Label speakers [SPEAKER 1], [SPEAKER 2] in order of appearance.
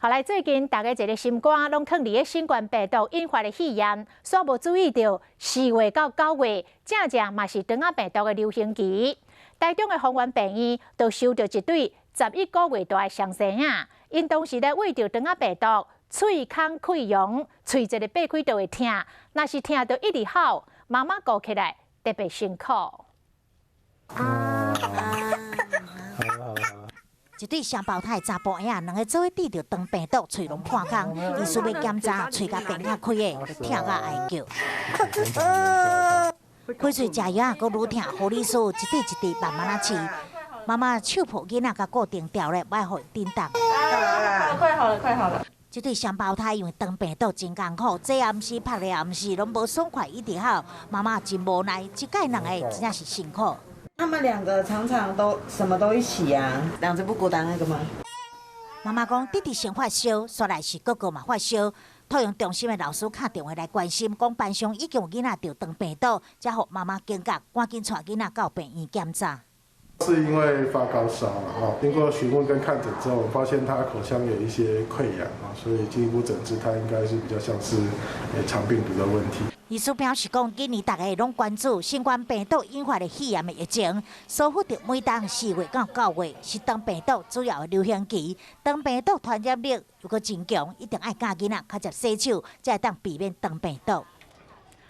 [SPEAKER 1] 好來，最近大家一个心肝攏囥佇咧新冠病毒引發的肺炎，煞無注意著4月到9月，正正嘛是腸仔病毒的流行期。台中的豐原病院就收著一對11個月大的雙生仔，𪜶當時咧為著腸仔病毒，喙空潰瘍，喙一个擘開就會疼，若是疼著一直哭，媽媽顧起來特別辛苦。
[SPEAKER 2] 啊。
[SPEAKER 3] 一對雙胞胎查埔嬰仔，兩个做伙得著腸病毒，喙攏破空，醫師欲檢查，喙共變較開的，疼甲哀叫。開喙食藥仔，閣愈疼，護理師一滴一滴慢慢仔飼。媽媽手抱囡仔，共固定牢咧，莫予伊振動。
[SPEAKER 2] 快好了，快好了。
[SPEAKER 3] 這對雙胞胎因為腸病毒真艱苦，坐也毋是，趴咧也毋是，攏無爽快，一直哭。媽媽真無奈，這屆兩个真正是辛苦。
[SPEAKER 4] 他們兩個常常都什麼都一起呀，兩隻不孤單那個嗎？
[SPEAKER 3] 媽媽講，弟弟先發燒，煞來是哥哥嘛發燒。托養中心的老師敲電話來關心，講班上已經有囡仔著腸病毒，才予媽媽警覺，趕緊帶囡仔到病院檢查。
[SPEAKER 5] 是因為發高燒了哈，經過詢問跟看診之後，我們發現他口腔有一些潰瘍啊，所以進一步診治，他應該是比較像是腸病毒的問題。
[SPEAKER 3] 醫師表示講，今年大家攏關注新冠病毒引發的肺炎的疫情，疏忽著每當4月到9月是腸病毒主要的流行期，腸病毒傳染力如果真強，一定愛教囡仔較捷洗手，才會當避免腸病毒。